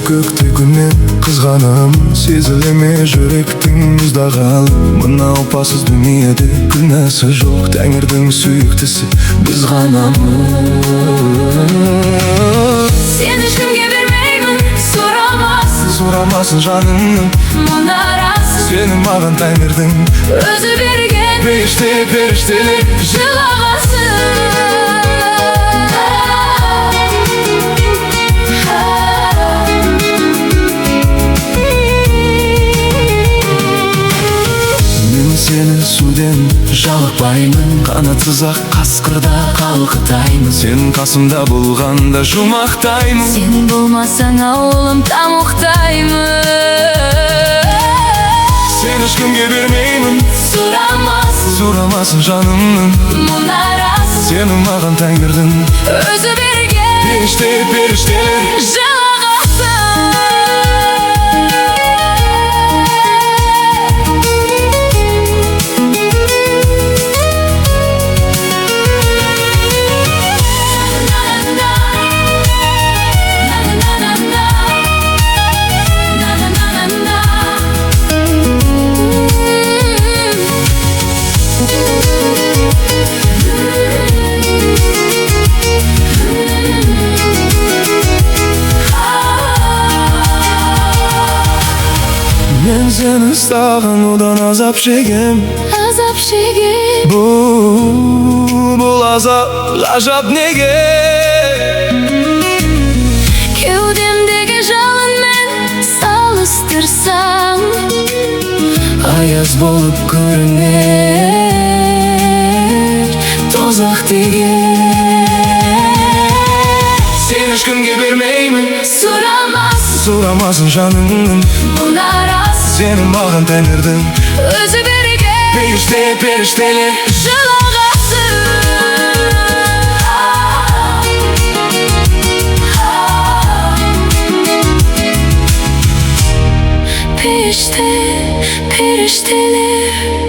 Көкті күннен қызғанамын, сезіле ме жүректің мұздағалы? Мына опасыз дүниеде күнәсі жоқ, тәңірдің сүйіктісі біз ғанамыз. Сені ешкімге бермеймін, сұрамасын. Сұрамасын жанымның. Мұны рас. Сені маған тәңірдің өзі берген. Періште, періштелер жылағасын. Мен сені сүден жалықпаймын, қанатсыз ақ қасқырда қалқытаймын. Сен қасымда болғанда жұмақтаймын. Сен болмасаң ауылым тамұқтаймын. Сені ешкімге бермеймін. Сұрамасын. Сұрамасын жанымның. Мұны рас. Сені маған тәңірдің өзі берген. Періште, періштелер жылағасын. Мен сені сағынудан азап шегем. Азап шегем. Бұл азап ғажап неге? Кеудемдегі жалынмен салыстырсаң, аяз болып көрінер тозақ деген. Сені ешкімге бермеймін. Сұрамасын. Сұрамасын жанымның. Мұны рас. Сені маған тәңірдің өзі берген. Періште, періштелер жылағасын. Періште, періштелер.